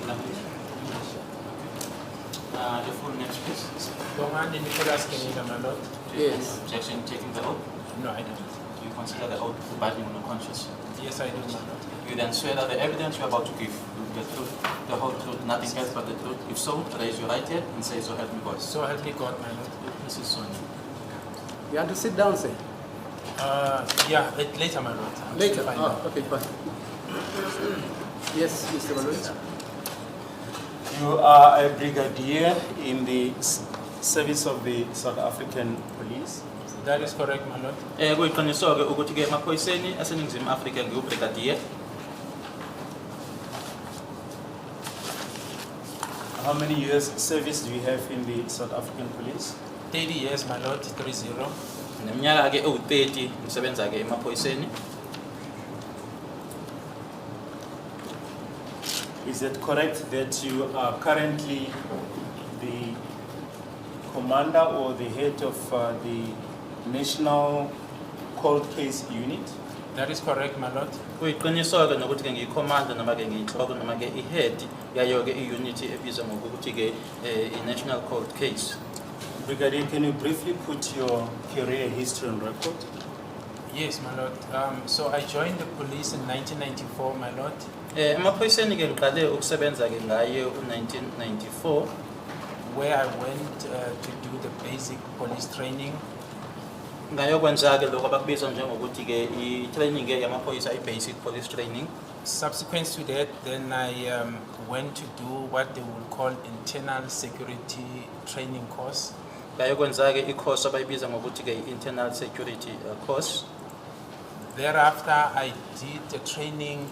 Language? English. Okay. Your full names, please. Bongani Nicholas Gininda, my lord. Do you have any Yes. objection taking the oath? No, I don't. Do you consider the oath binding on your conscience? Yes, I do, my lord. You then swear that the evidence you are about to give will be the truth, the whole truth, nothing else but the truth. If so, raise your right hand and say, "So help me God." So help me God, my lord. Mrs. Sonia. You want to sit down, sir? Yeah, later, my lord. I'm still Later. fine. Oh, okay, fine. Yes, Mr. Baloyi. You are a brigadier in the service of the South African Police. That is correct, my lord. Kuyiqiniso-ke ukuthi-ke emaphoyiseni aseNingizimu Afrika ngiwu-brigadier. How many years service do you have in the South African Police? 30 years, my lord, 30. Neminyaka-ke ewu-30 ngisebenza-ke emaphoyiseni. Is it correct that you are currently the commander or the head of the National Cold Case Unit? That is correct, my lord. Kuyiqiniso-ke nokuthi-ke ngiyi-commander noma-ke ngiyinhloko noma-ke i-head yayo-ke i-unit ebizwa ngokuthi-ke i-National Cold Case. Brigadier, can you briefly put your career history on record? Yes, my lord. So I joined the police in 1994, my lord. Emaphoyiseni-ke ngiqale ukusebenza-ke ngaye u-1994, Where I went to do the basic police training. Ngayokwenza-ke lokhu abakubiza njengokuthi-ke i-training yamaphoyisa, i-basic police training. Subsequent to that, then I went to do what they would call internal security training course. Ngayokwenza-ke i-course abayibiza ngokuthi-ke i-internal security course. Thereafter, I did a training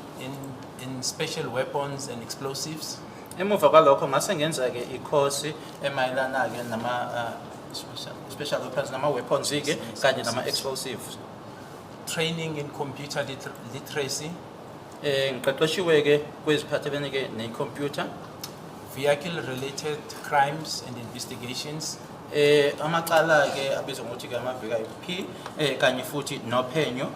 in special weapons and explosives. Emuva kwalokho ngase ngenza-ke i-course emayelana-ke nama special weapons, nama-weapons-ke kanye nama-explosives. Training in computer literacy, Ngiqeqeshiwe-ke kweziphathelene-ke ne-computer. Vehicle related crimes and investigations, Amacala-ke abizwa ngokuthi-ke ama-VIP kanye futhi nophenyo.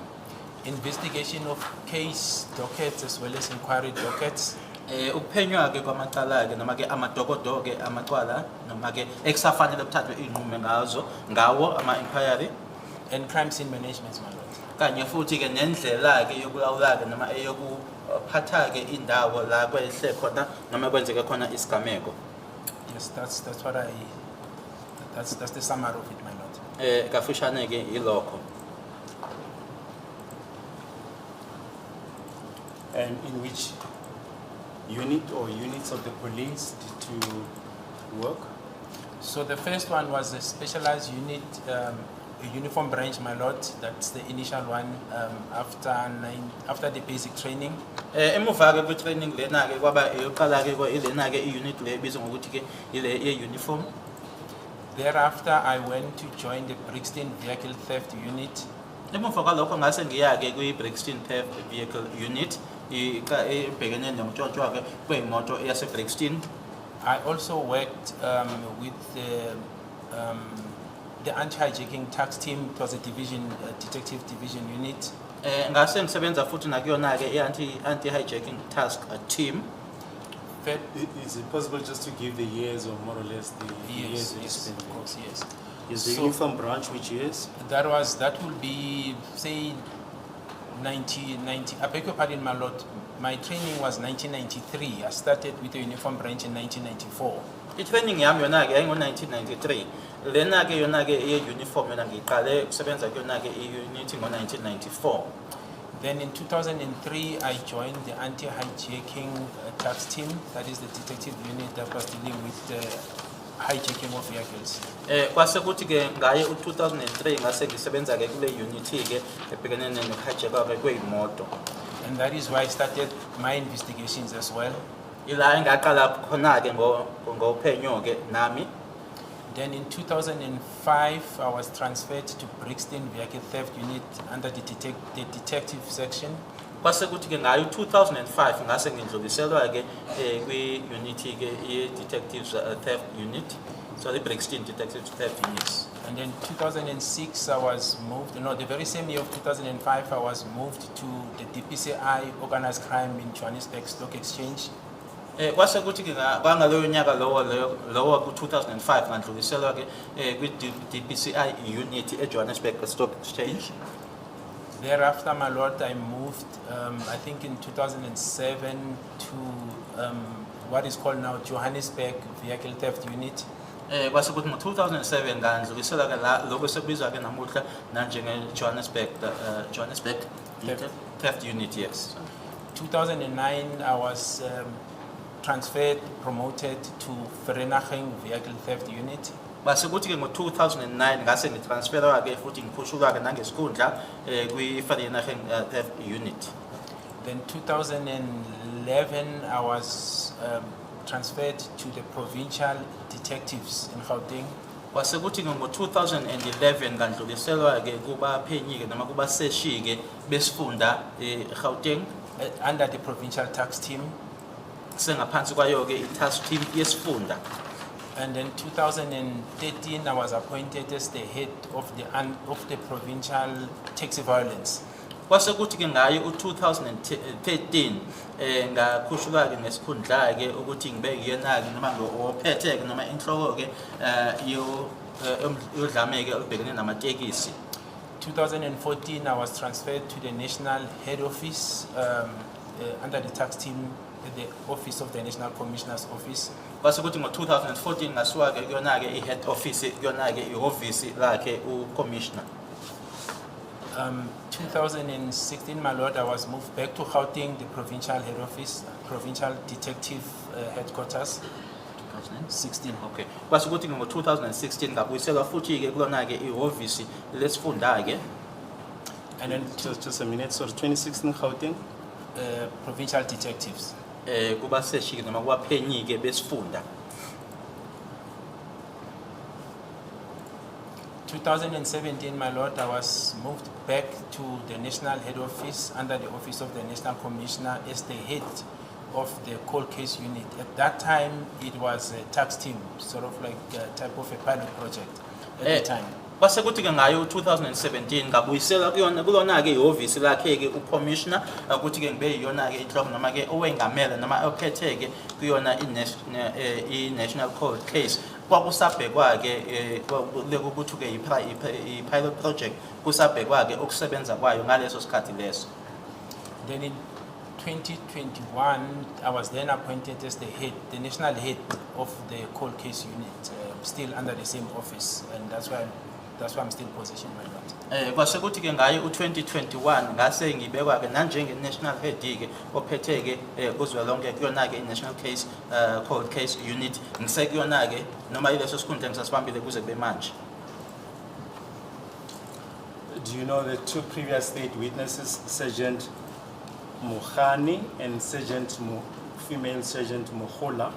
Investigation of case dockets as well as inquiry dockets, Ukuphenywa-ke kwamacala-ke noma-ke amadokodo-ke amacala noma-ke ekusafanele kuthathwe iy'nqumo ngazo ngawo ama-inquiry, and crime scene management, my lord. Kanye futhi-ke nendlela-ke yokulawula-ke noma eyokuphatha-ke indawo la kwehle khona noma kwenzeke khona isigameko. Yes, that's what I, that's the summary of it, my lord. Kafushane-ke yilokho. And in which unit or units of the police did you work? So the first one was a specialized unit, a uniform branch, my lord. That's the initial one after the basic training. Emuva-ke kwe-training lena-ke kwaba eyokuqala-ke ilena-ke i-unit le ebizwa ngokuthi-ke ile ye-uniform. Thereafter, I went to join the Brixton Vehicle Theft Unit. Emuva kwalokho ngase ngiya-ke kwi-Brixton Theft Vehicle Unit, ebhekene nokuntshontshwa-ke kwey'moto yase-Brixton. I also worked with the anti-hijacking task team. It was a division, a detective division unit. Ngase ngisebenza futhi nakuyona-ke i-anti anti-hijacking task team. Is it possible just to give the years or more or less the years Yes, that you yes, spent? Of course, yes. Is the uniform branch which years? That will be, say, 90, 90, I beg your pardon, my lord, my training was 1993. I started with the uniform branch in 1994. I-training yami yona-ke yayingo-1993. Lena-ke yona-ke ye-uniform yona ngiqale ukusebenza kuyona-ke i-unit ngo-1994. Then in 2003, I joined the anti-hijacking task team, that is the detective unit that was dealing with the hijacking of vehicles. Kwase kuthi-ke ngaye u-2003 ngase ngisebenza-ke kule unit-ke ebhekene nokuhijackwa-ke kwey'moto. And that is why I started my investigations as well. Ila engaqala khona-ke ngophenyo-ke nami. Then in 2005, I was transferred to Brixton Vehicle Theft Unit under the detective section. Kwase kuthi-ke ngayo u-2005 ngase ngidluliselwa-ke kwi-unit-ke ye-detectives theft unit, sorry, Brixton Detective Theft Unit. And then 2006, I was moved, no, the very same year of 2005, I was moved to the DPCI Organized Crime in Johannesburg Stock Exchange. Kwase kuthi ke kwangaloyo nyaka lowo leyo lowo ku-2005 ngandluliselwa ke kwi-DPCI unit eJohannesburg Stock Exchange. Thereafter, my lord, I moved, I think in 2007, to what is called now Johannesburg Vehicle Theft Unit. Kwase kuthi ngo-2007 ngandluliselwa ke la lokho sekubizwa ke namuhla nanjenge Johannesburg Johannesburg Theft. Theft Unit, yes. 2009, I was transferred, promoted to Vereeniging Vehicle Theft Unit. Kwase kuthi ke ngo-2009 ngase ngitransferwa ke futhi ngikhushulwa ke nangesikhundla kwi-Vereeniging Theft Unit. Then 2011, I was transferred to the provincial detectives in Gauteng. Kwase kuthi ke ngo-2011 ngandluliselwa ke kubaphenyi ke noma kubaseshi ke besifunda eGauteng, Under the provincial task team. sengaphansi kwayo ke i-task team yesifunda. And then 2013, I was appointed as the head of the provincial taxi violence. Kwase kuthi ke ngayo u-2013 ngakhushulwa ke ngesikhundla ke ukuthi ngibe kuyena ke noma ophethe ke noma inhloko ke yodlame ke olubhekene namatekisi. 2014, I was transferred to the national head office under the task team at the office of the National Commissioner's Office. Kwase kuthi ngo-2014 ngasuka ke kuyona ke i-head office, kuyona ke ihhovisi lakhe ucommissioner. 2016, my lord, I was moved back to Gauteng, the provincial head office, provincial detective headquarters. 16. Okay, kwase kuthi ngo-2016 ngabuyiselwa futhi ke kulona ke ihhovisi lesifunda ke. And then Just a minute, sorry, 2016 Gauteng? Provincial detectives. Kubaseshi ke noma kubaphenyi ke besifunda. 2017, my lord, I was moved back to the national head office under the office of the National Commissioner as the head of the cold case unit. At that time, it was a task team, sort of like a type of a pilot project at the time. Kwase kuthi ke ngayo u-2017 ngabuyiselwa kuyona kulona ke ihhovisi lakhe ke ucommissioner ukuthi ke ngibe yiyona ke inhloko noma ke owengamele noma ophethe ke kuyona i-national cold case. Kwakusabhekwa ke ukuthi ke i-pilot project, kusabhekwa ke ukusebenza kwayo ngaleso sikhathi leso. Then in 2021, I was then appointed as the head, the national head of the cold case unit, still under the same office, and that's why I'm still positioned, my lord. Kwase kuthi ke ngayo u2021 ngase ngibekwa ke nanjenge national head ke ophethe ke kuzwelonke kuyona ke i-national case cold case unit, ngisekuyona ke noma ileso sikhundla ngisasibambile kuze kube manje. Do you know the two previous state witnesses, Sergeant Mukhani and female Sergeant Mukhula?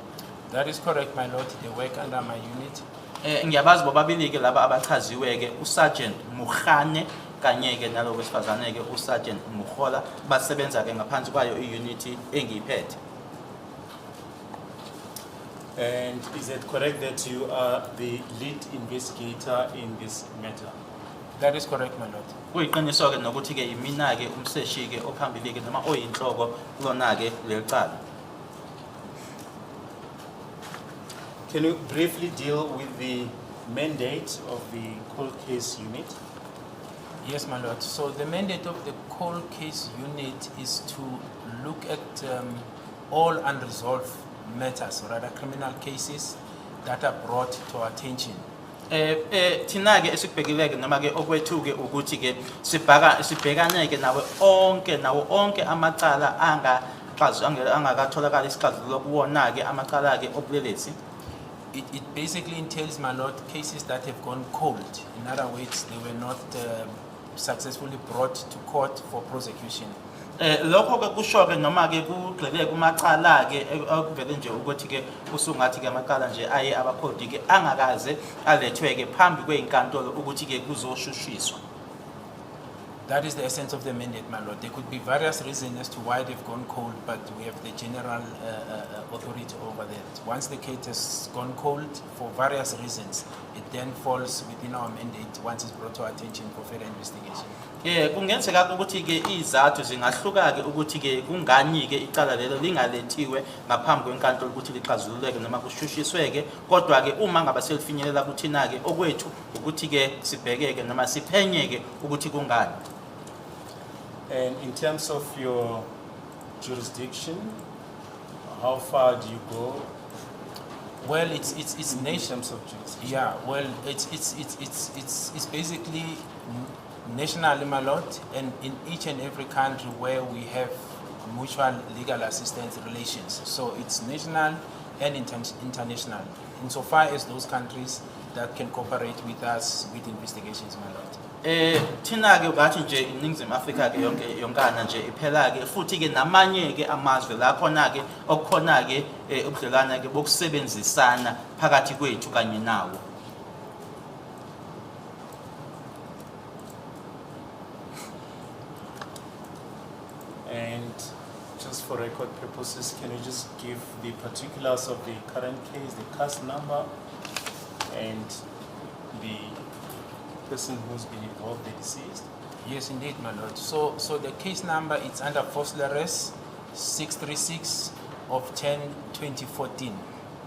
That is correct, my lord. They work under my unit. Ngiyabazi bobabili ke laba abachaziwe ke, uSergeant Mukhane kanye ke nalo wesifazane ke uSergeant Mukhola, basebenza ke ngaphansi kwayo i-unit engiyiphethe. And is it correct that you are the lead investigator in this matter? That is correct, my lord. Kuyiqiniso ke nokuthi ke imina ke umseshi ke ophambili ke noma oyinhloko kulona ke leli cala. Can you briefly deal with the mandate of the cold case unit? Yes, my lord. So the mandate of the cold case unit is to look at all unresolved matters, or rather criminal cases that are brought to our attention. Thina ke esikubhekile ke noma ke okwethu ke ukuthi ke sibhaka sibhekane ke nawo onke amacala angakatholakala isixazululo kuwona ke amacala ke obulelesi. It basically entails, my lord, cases that have gone cold. In other words, they were not successfully brought to court for prosecution. Lokho ke kusho ke noma ke kugxile kumacala ke okuvele nje ukuthi ke usungathi ke amacala nje aye aba-cold ke angakaze alethwe ke phambi kweinkantolo ukuthi ke kuzoshushiswa. That is the essence of the mandate, my lord. There could be various reasons as to why they've gone cold, but we have the general authority over that. Once the case has gone cold for various reasons, it then falls within our mandate once it's brought to our attention for further investigation. Kungenzeka ukuthi ke izathu zingahluka ke ukuthi ke kungani ke icala lelo lingalethiwe ngaphambi kwenkantolo ukuthi lixazululeke noma kushushiswe ke, kodwa ke uma ngabe selifinyelela kuthina ke, okwethu ukuthi ke sibhekeke noma siphenyeke ukuthi kungani. And in terms of your jurisdiction, how far do you go Well, it's in nation. terms of jurisdiction? Yeah, well, it's basically nationally, my lord, and in each and every country where we have mutual legal assistance relations. So it's national and international, insofar as those countries that can cooperate with us with investigations, my lord. Thina ke ungathi nje iNingizimu Afrika ke yonke yonkana nje iphela ke, futhi ke namanye ke amazwe la khona ke okukhona ke ubudlelwana ke bokusebenzisana phakathi kwethu kanye nawo. And just for record purposes, can you just give the particulars of the current case, the case number, and the person who's been involved, the deceased? Yes, indeed, my lord. So the case number is under Vosloorus 636 of 10, 2014.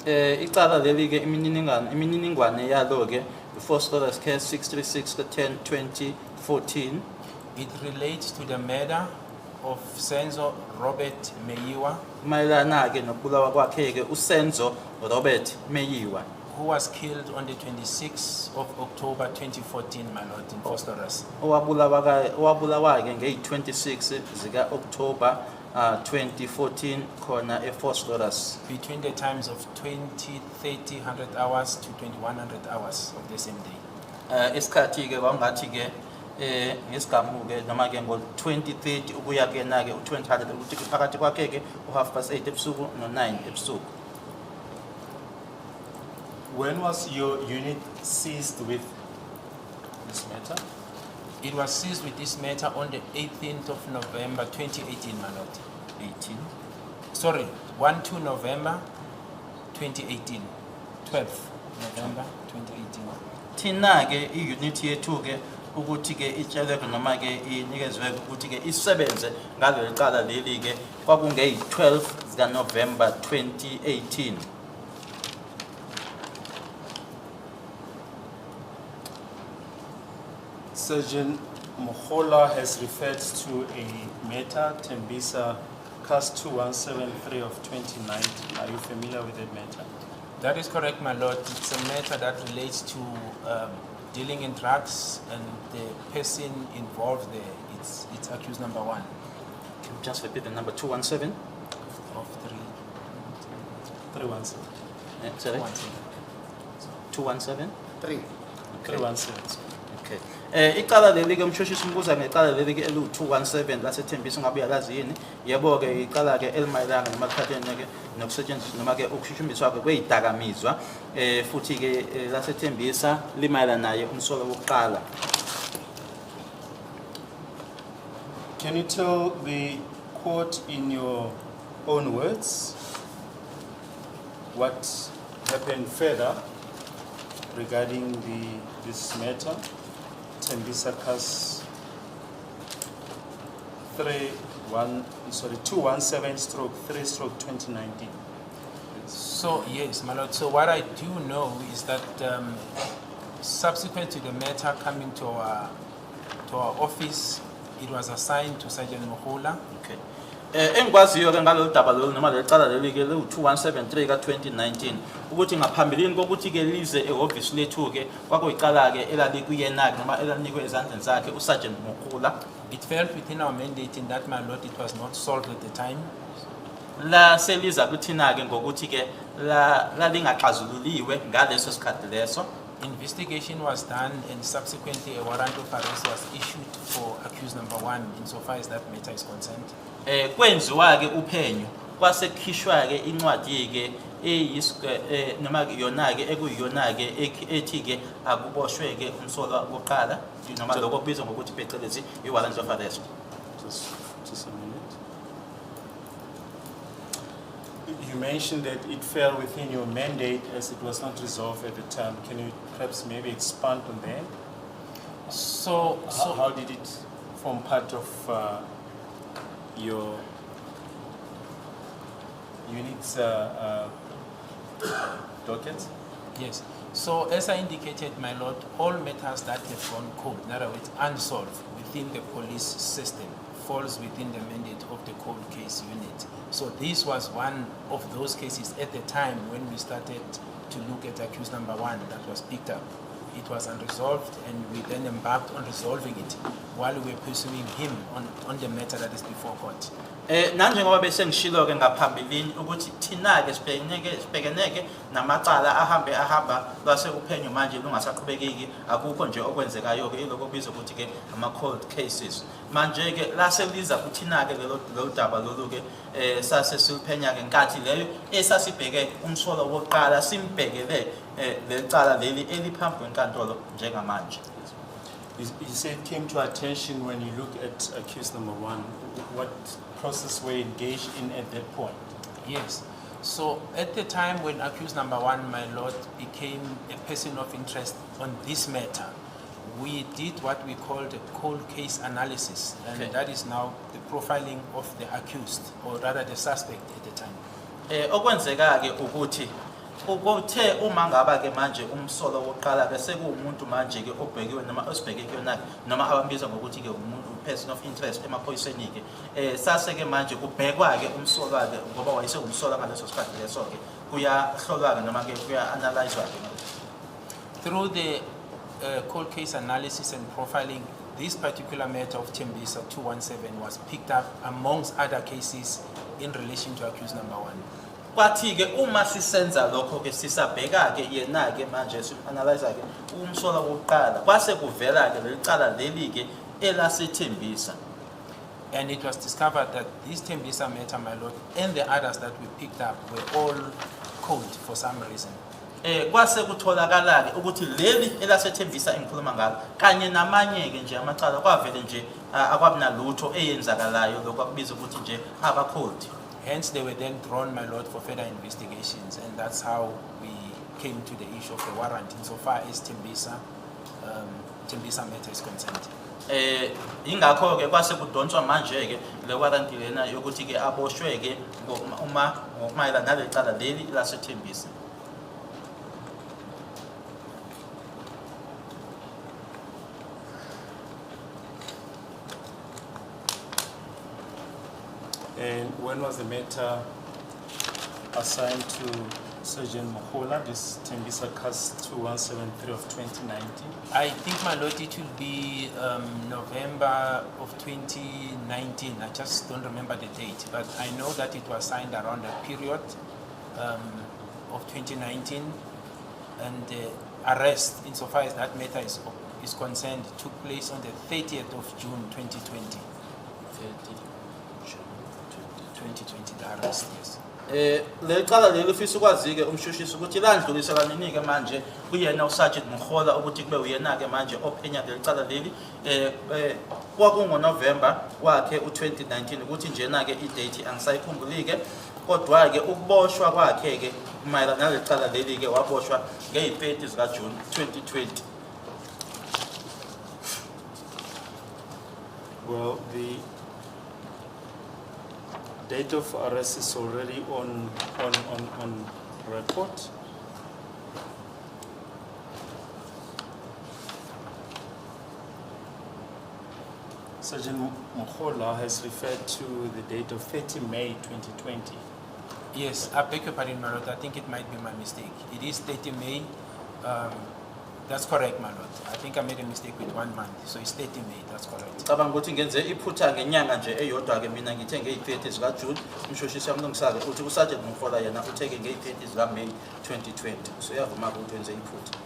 Icala leli ke, imininingwane yalo ke Vosloorus case 636 ka 10 2014. It relates to the murder of Senzo Robert Meyiwa, Mayelana ke nokubulawa kwakhe ke uSenzo Robert Meyiwa, who was killed on the 26th of October 2014, my lord, in Vosloorus. Owabulawa ke ngey26 zika October 2014 khona eVosloorus. Between the times of 20, 30, 100 hours to 2100 hours of the same day. Isikhathi ke kwangathi ke ngesigamu ke noma ke ngo 2030 ukuya ke na ke u2000, ukuthi ke phakathi kwakhe ke u8:30 ebusuku no9 ebusuku. When was your unit seized with this matter? It was seized with this matter on the 18th of November 2018, my lord. 18 Sorry, 1 2 November 2018. 12th November 2018. Thina ke i-unit yethu ke ukuthi ke itshelwe noma ke inikezwe ukuthi ke isebenze ngaleli cala leli ke kwakungeyi-12 zika November 2018. Sergeant Mohola has referred to a matter, Tembisa CAS 2173 of 2019. Are you familiar with that matter? That is correct, my lord. It's a matter that relates to dealing in drugs and the person involved there. It's accused number one Can you just repeat the number? 217 of three. 317. Sorry. 217. 217. Three. 317. Okay. Icala leli ke, umshushisi umbuza ngecala leli ke elu 217 laseThembisa, ngabe uyalazi yini? Yebo ke, icala ke elimayelana noma kuphathene ke nokusetshenziswa noma ke ukushushumbiswa ke kwezidakamizwa, futhi ke laseThembisa, limayelana naye umsolo wokuqala. Can you tell the court in your own words what happened further regarding this matter? Tembisa CAS 31, sorry, 217/3/2019. So, yes, my lord. So, what I do know is that subsequent to the matter coming to our office, it was assigned to Sergeant Mohola. Okay. Engikwaziyo ke ngalolu daba lolu noma leli cala leli ke lu 2173 ka 2019 ukuthi ngaphambilini kokuthi ke lize ehhovisi lethu ke kwakuyicala ke elalikuyena ke noma elanikwe ezandleni zakhe uSergeant Mokhula. It fell within our mandate in that, my lord, it was not solved at the time. La seliza kuthina ke ngokuthi ke la lalingaxazululiwe ngaleso sikhathi leso. Investigation was done and subsequently a warrant of arrest was issued for accused number one insofar as that matter is concerned. Kwenziwa ke uphenyo, kwase kukhishwa ke incwadi ke noma yona ke ekuyiyona ke ethi ke akuboshwe ke umsolwa wokuqala noma lokho kubizwa ngokuthi phecelezi i-warrant of arrest. Just a minute. You mentioned that it fell within your mandate as it was not resolved at the time. Can you perhaps maybe expand on that? So, How, how did it form part of your unit's docket? Yes. So as I indicated, my lord, all matters that have gone cold, in other words, unsolved within the police system, falls within the mandate of the cold case unit. So this was one of those cases at the time when we started to look at accused number one that was picked up. It was unresolved, and we then embarked on resolving it while we were pursuing him on the matter that is before court. Nanjengoba bese ngishilo ke ngaphambilini ukuthi thina ke sibhekeneke namacala ahambe ahamba lwase uphenyo manje lungasaqhubekeki, akukho nje okwenzekayo ke, iloko kubizwa ukuthi ke ama cold cases. Manje ke lase liza kuthina ke lelo daba lolu ke, sase siluphenya ke nkathi leyo esasibheke umsolo wokuqala, simbhekele lecala leli eliphambi kwenkantolo njengamanje. You say it came to attention when you look at accused number one. What process were you engaged in at that point? Yes. So at the time when accused number one, my lord, became a person of interest on this matter, we did what we called a cold case analysis, and that is now the profiling of the accused, or rather the suspect at the time. Okwenzeka ke ukuthi ukuthe uma ngaba ke manje umsolo wokuqala ke sekuwumuntu manje ke obhekiwe noma osibheke kuyona noma abambiza ngokuthi ke umuntu person of interest emaphoyiseni ke, sase ke manje kubhekwa ke umsolwa ke ngoba wayesengumsolwa ngaleso sikhathi leso ke, kuyahlolwa ke noma ke kuya analyzwa ke. Through the cold case analysis and profiling, this particular matter of Tembisa 217 was picked up amongst other cases in relation to accused number one. Kwathi ke uma sisenza lokho ke sisabheka ke yena ke manje sim-analyze ke umsolwa wokuqala, kwase kuvela ke leli cala leli ke elaseThembisa. And it was discovered that this Tembisa matter, my lord, and the others that we picked up were all cold for some reason. Kwase kutholakala ke ukuthi leli elaseThembisa engikhuluma ngalo kanye namanye ke nje amacala kwavele nje akwabi nalutho eyenzakalayo, lokho akubiza ukuthi nje aba cold. Hence, they were then drawn, my lord, for further investigations, and that's how we came to the issue of the warrant insofar as Tembisa matter is concerned. Ingakho ke kwase kudonswa manje ke le warrant lena yokuthi ke aboshwe ke uma ngokumayelana naleli cala leli laseThembisa. And when was the matter assigned to Sergeant Mohola, this Tembisa CAS 2173 of 2019? I think, my lord, it will be November of 2019. I just don't remember the date, but I know that it was signed around that period of 2019, and the arrest, insofar as that matter is concerned, took place on the 30th of June 2020. 2020, the arrest, yes. Le cala leli ufisa ukwazi ke umshushisi ukuthi landluliselwa nini ke manje kuyena uSergeant Mohola ukuthi kube uyena ke manje ophenya leli cala leli, kwakungoNovember wakhe u2019, ukuthi njena ke idate angisayikhumbuli ke, kodwa ke ukuboshwa kwakhe ke mayelana naleli cala leli ke waboshwa ngeyi-30 zika June 2020. Well, the date of arrest is already on record. Sergeant Mohola has referred to the date of 30 May 2020. Yes, I beg your pardon, my lord. I think it might be my mistake. It is 30 May. That's correct, my lord. I think I made a mistake with one month. So it's 30 May. That's correct. Cabanga ukuthi ngenze iphutha ngenyanga nje eyodwa ke, mina ngithe ngeyi-30 zikaJune, umshushisi yamlungisa-ke uthi uSergeant Mohola yena uthe-ke ngeyi-30 zikaMay 2020, so uyavuma-ke ukuthi wenze iphutha.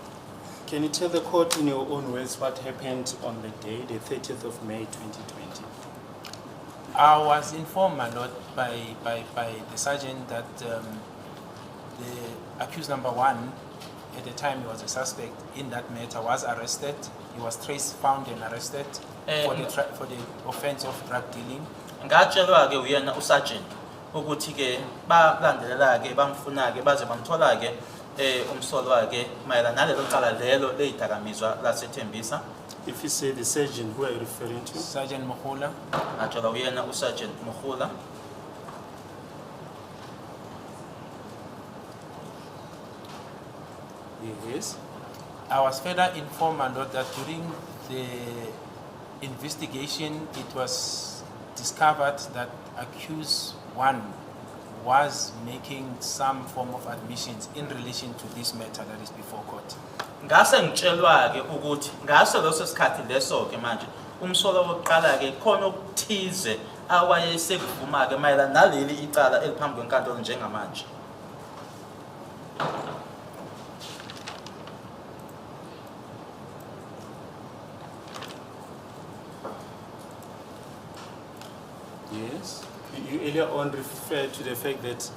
Can you tell the court in your own words what happened on the day, the 30th of May 2020? I was informed, my lord, by the sergeant that the accused number one, at the time he was a suspect in that matter, was arrested. He was traced, found, and arrested for the offense of drug dealing. Ngatshelwa-ke uyena usergeant ukuthi ke balandelela ke bamfuna ke baze bamthola ke umsolwa ke mayelana nalelo cala lelo lezidakamizwa laseThembisa. If you say the sergeant, who are you referring to? Sergeant Mohola. Ngatshelwa uyena uSergeant Mohola. Yes. I was further informed, my lord, that during the investigation, it was discovered that accused one was making some form of admissions in relation to this matter that is before court. Ngase ngitshelwa ke ukuthi ngaso leso sikhathi leso ke manje umsolwa wokuqala ke khona okuthize awayesekuvuma ke mayelana naleli icala eliphambi kwenkantolo njengamanje. Yes. You earlier on referred to the fact that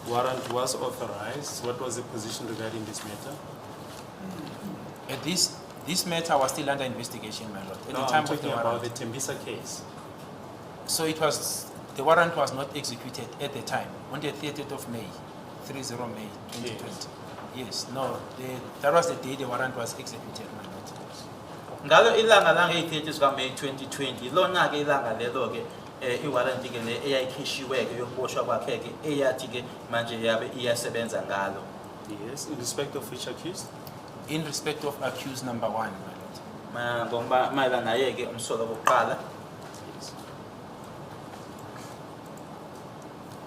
warrant was authorized. What was the position regarding this matter? This matter was still under investigation, my lord, at No, the time I'm of the talking about warrant. the Tembisa case. So it was, the warrant was not executed at the time, on the 30th of May, 30 May 2020. Yes, no, that was the day the warrant was executed, my lord. Ngalo ilanga langeyi-30 zikaMeyi 2020 lona ke ilanga lelo ke iwarrant ke le eyayikhishiwe ke yokuboshwa kwakhe ke eyathi ke manje yabe iyasebenza ngalo. Yes. In respect of which accused? In respect of accused number one, my lord. Ngokuba mayelana naye ke umsolwa wokuqala. Yes.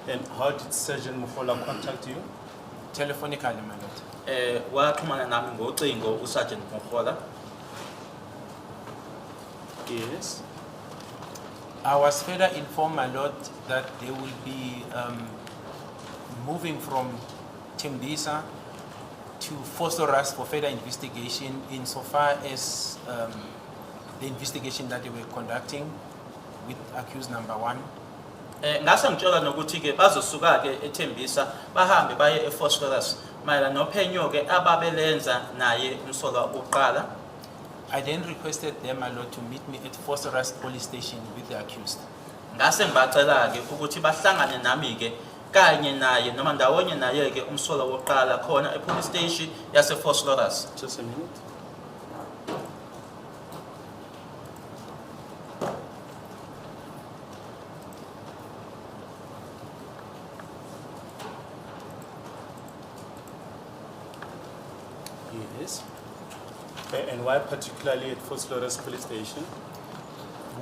And how did Sergeant Mohola contact you? Telephonically, my lord. Waxhumana nami ngocingo uSergeant Mohola. Yes. I was further informed, my lord, that they will be moving from Tembisa to Vosloorus for further investigation insofar as the investigation that they were conducting with accused number one. Ngase ngitshelwa nokuthi ke bazosuka ke eThembisa bahambe baye eVosloorus mayelana nophenyo ke ababelenza naye umsolwa wokuqala. I then requested them, my lord, to meet me at Vosloorus police station with the accused. Ngase ngibacela ke ukuthi bahlangane nami ke kanye naye noma ndawonye naye ke umsolwa wokuqala khona epolice station yaseVosloorus. Just a minute. Yes. And why particularly at Vosloorus Police Station?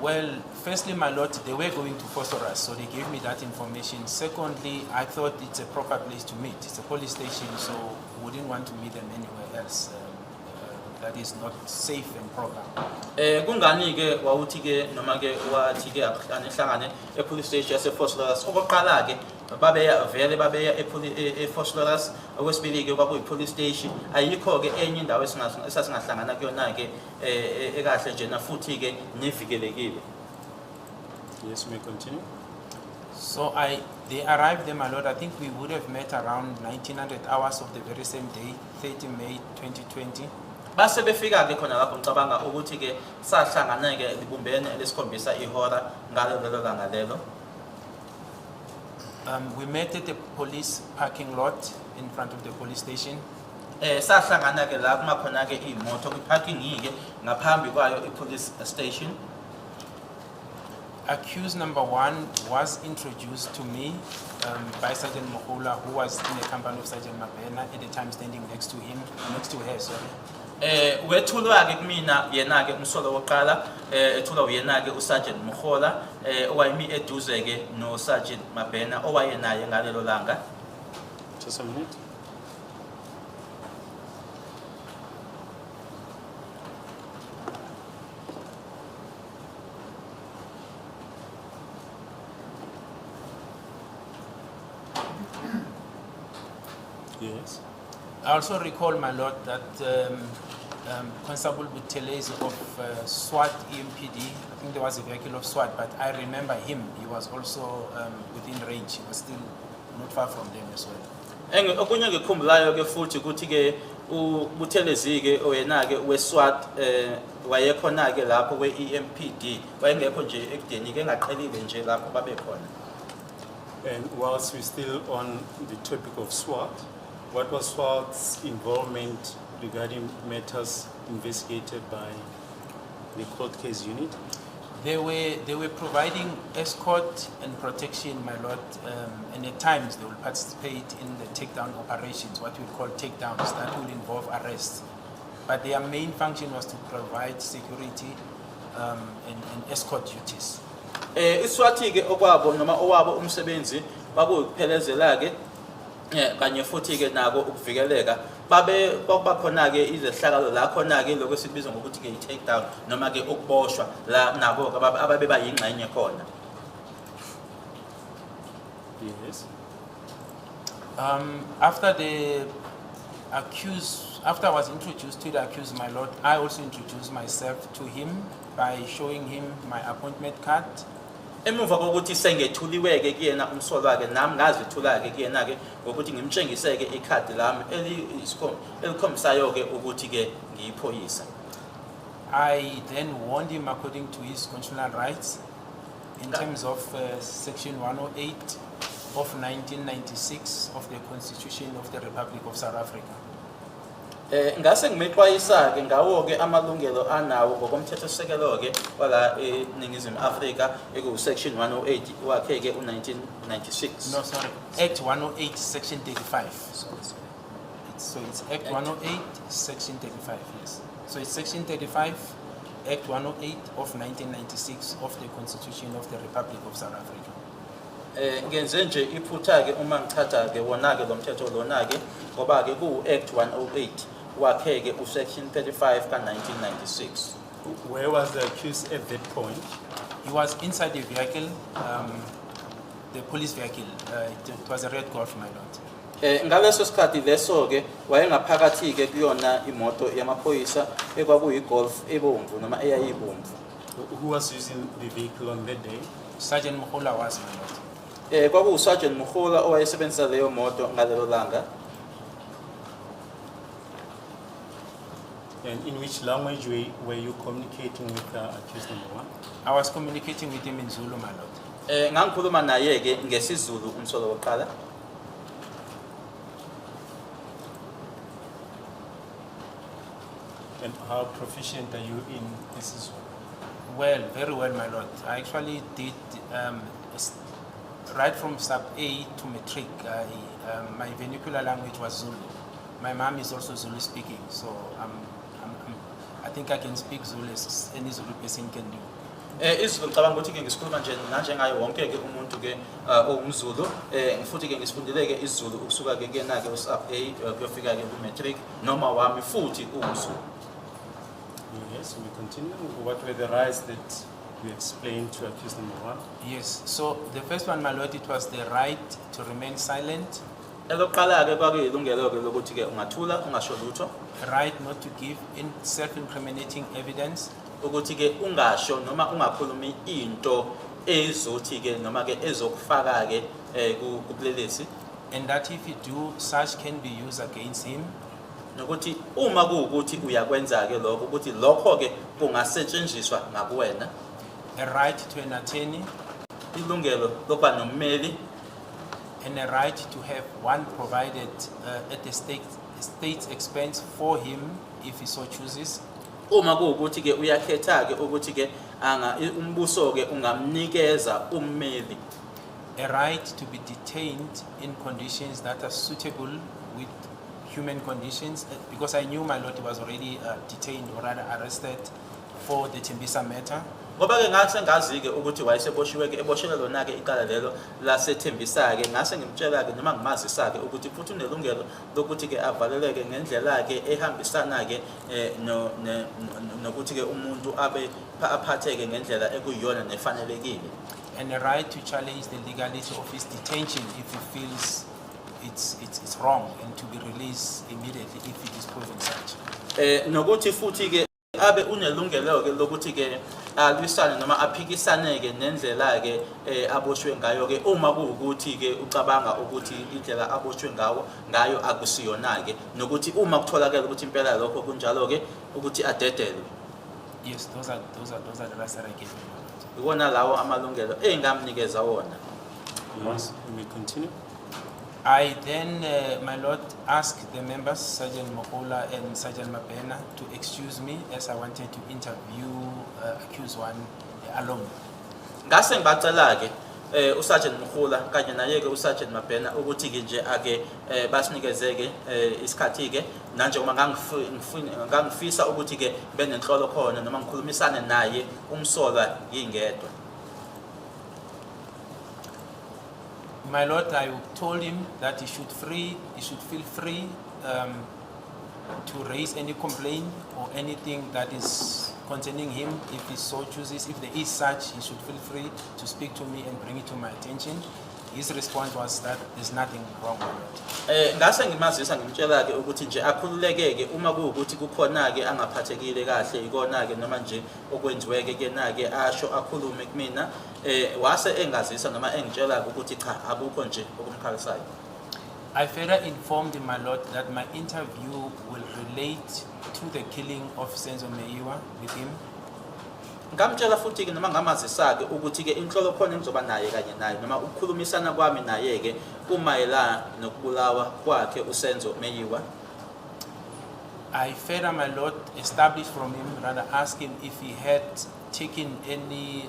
Well, firstly, my lord, they were going to Vosloorus, so they gave me that information. Secondly, I thought it's a proper place to meet. It's a police station, so wouldn't want to meet them anywhere else that is not safe and proper. Kungani ke wawuthi ke noma ke wathi ke anihlangane epolice station yaseVosloorus? Okokuqala ke babeya vele babeya eVosloorus. Okwesibili ke kwakuyi police station, ayikho ke enye indawo esasingahlangana kuyona ke ekahle nje na futhi ke nevikelekile. Yes, you may continue. So they arrived there, my lord. I think we would have met around 1900 hours of the very same day, 30 May 2020. Base befika ke khona lapho, ngicabanga ukuthi ke sahlangana ke libumbene lesikhombisa ihora ngalo lelo langa lelo. We met at the police parking lot in front of the police station. Sahlangana ke la kuma khona ke imoto kwi-parking ke ngaphambi kwayo i-police station. Accused number one was introduced to me by Sergeant Mohola, who was in the company of Sergeant Mabena at the time, standing next to him, next to her, sorry. Wethulwa ke kumina yena ke umsolwa wokuqala, ethulwa uyena ke uSergeant Mohola owayemi eduze ke no Sergeant Mabena owayenaye ngalelo langa. Just a minute. Yes. I also recall, my lord, that Constable Buthelezi of SWAT EMPD, I think there was a vehicle of SWAT, but I remember him. He was also within range. He was still not far from them as well. Okunye ngikhumbulayo ke futhi ukuthi ke uButhelezi ke oyena ke weSWAT wayekhona ke lapho kwe-EMPD, wayengekho nje ekudeni ke, engaqhelile nje lapho babekhona. And whilst we're still on the topic of SWAT, what was SWAT's involvement regarding matters investigated by the cold case unit? They were providing escort and protection, my lord, and at times they will participate in the takedown operations, what we call takedowns, that will involve arrests. But their main function was to provide security and escort duties. ISWAT ke okwabo noma owabo umsebenzi kwakuyukuphelezela ke kanye futhi ke nako ukuvikeleka babe kwakuba khona ke izehlakalo la khona ke lokho esikubiza ngokuthi ke i-take down noma ke ukuboshwa la nabo ke ababe bayingxenye khona. Yes. After I was introduced to the accused, my lord, I also introduced myself to him by showing him my appointment card. Emuva kokuthi sengethuliwe ke kuyena umsolwa ke nami ngazithula ke kuyena ke ngokuthi ngimtshengise ke ikhadi lami elikhombisayo ke ukuthi ke ngiyiphoyisa. I then warned him according to his constitutional rights in terms of Section 108 of 1996 of the Constitution of the Republic of South Africa. Ngase ngimexwayisa ke ngawo ke amalungelo anawo ngokomthethosisekelo ke wala eNingizimu Afrika eku section 108 wakhe ke u1996. No, sorry, Act 108, Section 35. Sorry, sorry. So it's Act 108, Section 35, yes. So it's Section 35, Act 108 of 1996 of the Constitution of the Republic of South Africa. Ngenze nje iphutha ke uma ngichatha ke wona ke lo mthetho lona ke ngoba ke ku Act 108 wakhe ke u section 35 ka1996. Where was the accused at that point? He was inside the vehicle, the police vehicle. It was a red Golf, my lord. Ngaleso sikhathi leso ke wayengaphakathi ke kuyona imoto yamaphoyisa ekwakuyi Golf ebomvu noma eyayibomvu. Who was using the vehicle on that day? Sergeant Mohola was, my lord. Kwakuwu Sergeant Mukhula owayesebenzisa leyo moto ngalelo langa. And in which language were you communicating with accused number one? I was communicating with him in Zulu, my lord. Ngangikhuluma naye ke ngesiZulu umsolo wokuqala. And how proficient are you in isiZulu? Well, very well, my lord. I actually did right from sub A to matric. My vernacular language was Zulu. My mom is also Zulu speaking, so I think I can speak Zulu as any Zulu person can do. IsiZulu ngicabanga ukuthi ke ngisikhuluma nje nanjengaye wonke ke umuntu ke owumZulu futhi ke ngisifundile ke isiZulu ukusuka ke kuyena ke usub A kuyofika ke ku matric noma wami futhi uwumZulu. Yes, we continue. What were the rights that you explained to accused number one? Yes. So the first one, my lord, it was the right to remain silent, Elokuqala ke kwakuyilungelo ke lokuthi ke ungathula ungasho lutho, right not to give in self-incriminating evidence, ukuthi ke ungasho noma ungakhulumi into ezothi ke noma ke ezokufaka ke kubulelesi, and that if you do, such can be used against him. Nokuthi uma kuwukuthi uyakwenza ke lokho ukuthi lokho ke kungasetshenziswa ngakuwena. A right to an attorney, Ilungelo lokuba nommeli, and a right to have one provided at the state's expense for him if he so chooses, uma kuwukuthi ke uyakhetha ke ukuthi ke anga umbuso ke ungamnikeza ummeli, a right to be detained in conditions that are suitable with human conditions, because I knew my lord was already detained or rather arrested for the Tembisa matter. Ngoba ke ngase ngazi ke ukuthi wayeseboshiwe ke eboshelwe lona ke icala lelo laseThembisa ke ngase ngimtshela ke noma ngimazisa ke ukuthi futhi unelungelo lokuthi ke avaleleke ngendlela ke ehambisana ke nokuthi ke umuntu abe aphatheke ngendlela ekuyiyona nefanelekile, And a right to challenge the legality of his detention if he feels it's wrong and to be released immediately if it is proven such. Nokuthi futhi ke abe unelungelo ke lokuthi ke alwisane noma aphikisane ke nendlela ke aboshwe ngayo ke uma kuwukuthi ke ucabanga ukuthi indlela aboshwe ngayo akusiyona ke nokuthi uma kutholakala ukuthi impela lokho kunjalo ke ukuthi adedelwe. Yes, those are the rights that I gave him, my lord. Iwona lawo amalungelo engamnikeza wona. Yes, you may continue. I then, my lord, asked the members, Sergeant Mokola and Sergeant Mabena, to excuse me as I wanted to interview accused one alone. Ngase ngibacela-ke uSergeant Mkhula kanye naye-ke uSergeant Mabhena ukuthi-ke nje ake basinikezeke isikhathi-ke nanjengoba ngangifisa ukuthi-ke benenhlolo khona noma ngikhulumisane naye umsolwa ngingedwa. My lord, I told him that he should feel free to raise any complaint or anything that is concerning him. If he so chooses, if there is such, he should feel free to speak to me and bring it to my attention. His response was that there's nothing wrong with it. Ngase ngimazisa ngimtshela-ke ukuthi nje akhululeke-ke uma kuwukuthi kukhona-ke angaphathekile kahle ikona-ke noma nje okwenziweke kuyena-ke asho akhulume kumina wase engazisa noma engitshela-ke ukuthi cha akukho nje okumkhalisayo. I further informed him, my lord, that my interview will relate to the killing of Senzo Meyiwa with him. Ngamtshela futhi-ke noma ngamazisa-ke ukuthi-ke inhlolo khona engizoba naye kanye naye noma ukukhulumisana kwami naye-ke kumayelana nokubulawa kwakhe uSenzo Meyiwa. I further, my lord, established from him, rather asked him if he had taken any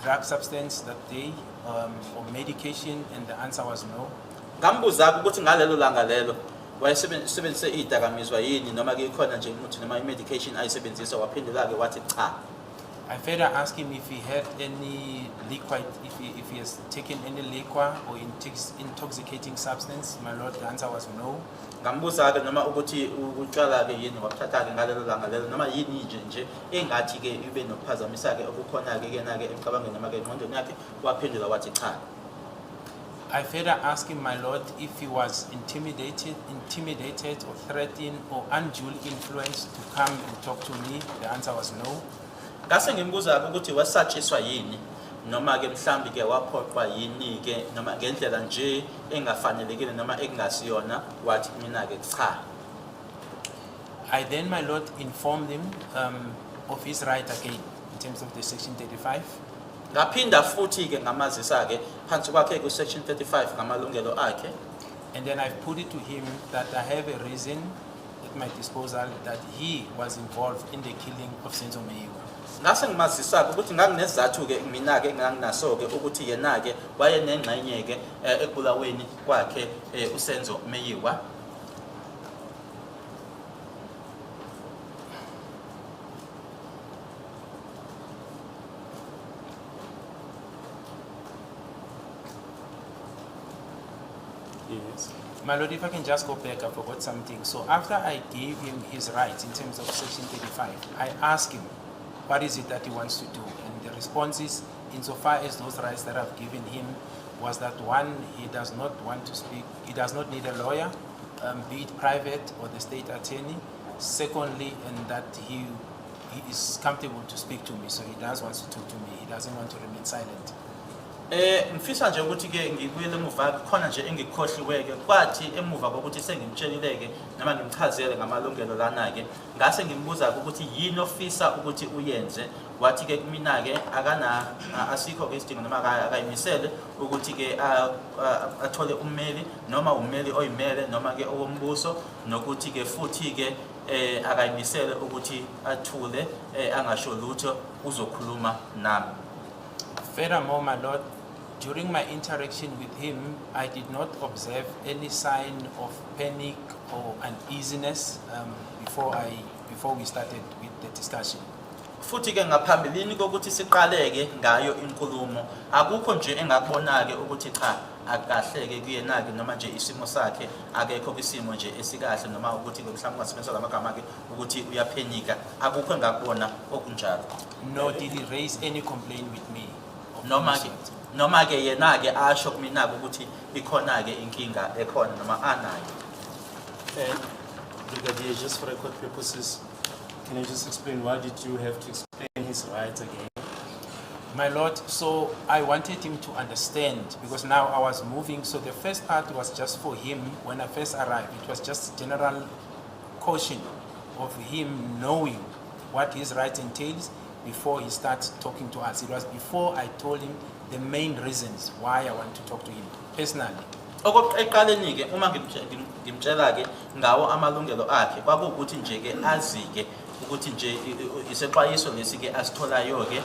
drug substance that day or medication, and the answer was no. Ngambuza-ke ukuthi ngalelo langa lelo wayesebenzise iy'dakamizwa yini noma-ke ikhona nje umuthi noma i-medication ayisebenzisa waphendula-ke wathi cha. I further asked him if he had any liquid, if he has taken any liquor or intoxicating substance. My lord, the answer was no. Ngambuza-ke noma ukuthi utshwala-ke yini wabuthatha-ke ngalelo langa lelo noma yini nje nje engathi-ke ibe nokuphazamisa-ke okukhona-ke kuyena-ke emcabangweni noma-ke engqondweni yakhe waphendula wathi cha. I further asked him, my lord, if he was intimidated or threatened or unduly influenced to come and talk to me. The answer was no. Ngase ngimbuza-ke ukuthi wasatshiswa yini noma-ke mhlambi-ke waphoqwa yini-ke noma ngendlela nje engafanelekile noma ekungasiyona wathi mina-ke cha. I then, my lord, informed him of his right again in terms of the section 35. Ngaphinda futhi-ke ngamazisa-ke phansi kwakhe ku-section 35 ngamalungelo akhe. And then I put it to him that I have a reason at my disposal that he was involved in the killing of Senzo Meyiwa. Ngase ngimazisa-ke ukuthi nganginesizathu-ke mina-ke nganginaso-ke ukuthi yena-ke wayenengxenye-ke ekubulaweni kwakhe uSenzo Meyiwa. Yes. My lord, if I can just go back, I forgot something. So after I gave him his rights in terms of section 35, I asked him, what is it that he wants to do? And the response is, insofar as those rights that I've given him, was that one, he does not want to speak, he does not need a lawyer, be it private or the state attorney. Secondly, and that he is comfortable to speak to me, so he does want to talk to me. He doesn't want to remain silent. Ngifisa nje ukuthi ke ngibuyele emuva khona nje engikukhohliwe ke kwathi emuva kokuthi sengimtshelile ke noma ngimchazele ngamalungelo lana ke ngase ngimbuza ukuthi yini ofisa ukuthi uyenze wathi ke kumina ke akana asikho ke isidingo noma akayimisele ukuthi ke athole ummeli noma ummeli oyimele noma ke owombuso nokuthi ke futhi ke akayimisele ukuthi athule angasho lutho uzokhuluma nami. Furthermore, my lord, during my interaction with him, I did not observe any sign of panic or uneasiness before we started with the discussion. Futhi ke ngaphambilini kokuthi siqaleke ngayo inkulumo akukho nje engakubona ke ukuthi cha akahleke kuyena ke noma nje isimo sakhe akekho kwisimo nje esikahle noma ukuthi ke mhlawumbe ungasebenzisa lamagama ke ukuthi uyaphenika akukho engakubona okunjalo. Nor did he raise any complaint with me of Noma any ke sort. Noma ke yena ke asho kumina ke ukuthi ikhona ke inkinga ekhona noma anayo. And Brigadier, just for record purposes, can you just explain why did you have to explain his rights again? My lord, so I wanted him to understand because now I was moving. So the first part was just for him when I first arrived. It was just general caution of him knowing what his right entails before he starts talking to us. It was before I told him the main reasons why I want to talk to him personally. Ekuqaleni-ke uma ngimtshela-ke ngawo amalungelo akhe, kwakuwukuthi nje-ke azi-ke ukuthi nje isexwayiso lesi-ke asitholayo-ke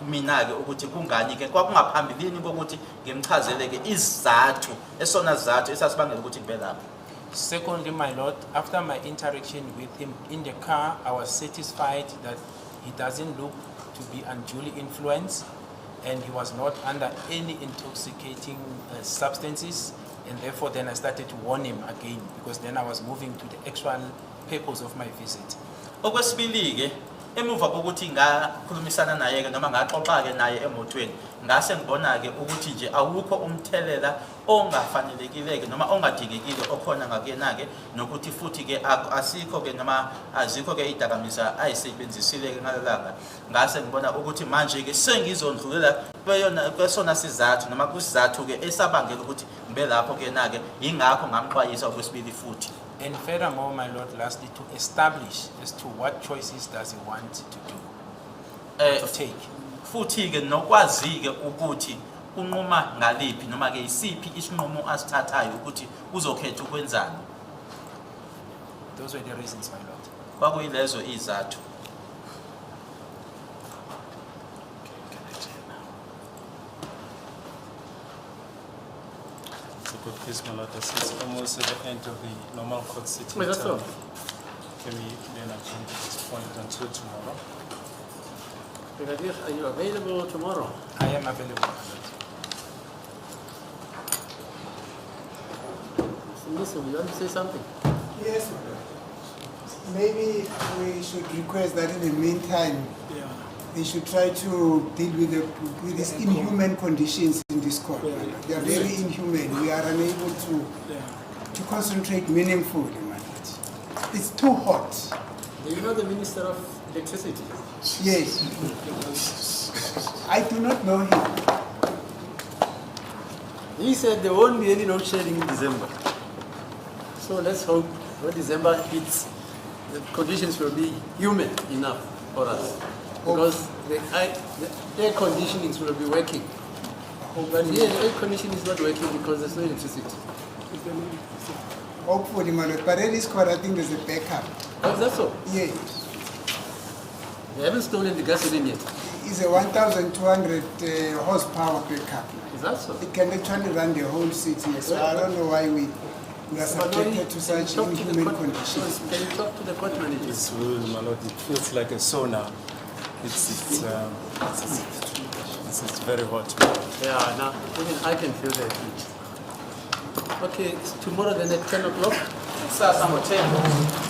mina-ke ukuthi kungani-ke kwakungaphambilini kokuthi ngimchazele-ke isizathu esona sizathu esasibangela ukuthi ngibe lapho. Secondly, my lord, after my interaction with him in the car, I was satisfied that he doesn't look to be unduly influenced and he was not under any intoxicating substances. And therefore, then I started to warn him again because then I was moving to the actual purpose of my visit. Okwesibili-ke, emuva kokuthi ngakhulumisana naye-ke noma ngaxoxa-ke naye emotweni, ngase ngibona-ke ukuthi nje awukho umthelela ongafanelekile-ke noma ongadingekile okhona ngakuyena-ke, nokuthi futhi-ke asikho-ke noma azikho-ke izidakamizwa ayisebenzisile-ke ngalelanga. Ngase ngibona ukuthi manje-ke sengizondlulela kweyona kwesona sizathu noma kwisizathu-ke esabangela ukuthi ngibe lapho kuyena-ke, yingakho ngamxwayisa okwesibili futhi. And furthermore, my lord, lastly, to establish as to what choices does he want to do, to take. Futhi-ke nokwazi-ke ukuthi unquma ngaliphi noma ke isiphi isinqumo asithathayo ukuthi uzokhetha ukwenzani. Those were the reasons, my lord. Kwakuyilezo izathu. Okay, can I chair now? It's a good case, my lord. This is almost at the end of the normal court sitting Wait, that's time. all. Can we then adjourn to this point until tomorrow? Brigadier, are you available tomorrow? I am available, my lord. Mr. Mnisi, you want to say something? Yes, my lord. Maybe we should request that in the meantime, they should try to deal with these inhuman conditions in this court. My lord. They are very inhuman. We are unable to concentrate meaningfully, my lord. It's too hot. Do you know the Minister of Electricity? Yes. I do not know him. He said there won't be any load shedding in December. So let's hope when December hits, the conditions will be human enough for us. Because the air conditionings will be working. But here the air conditioning is not working because there's no electricity. Hopefully, my lord. But at this court, I think there's a backup. Oh, that's so. Yes. They haven't stolen the gasoline yet. It's a 1,200 horsepower backup. Is that so? It can actually run the whole city, so I don't know why we are subjected to Can you such talk to the inhuman court- conditions. Can you talk to the court manager? It's real, my lord. It feels like a sauna. It's very hot, my lord. Yeah, now even I can feel the heat. Okay, it's tomorrow then at 10 o'clock. Kusasa ngo-10.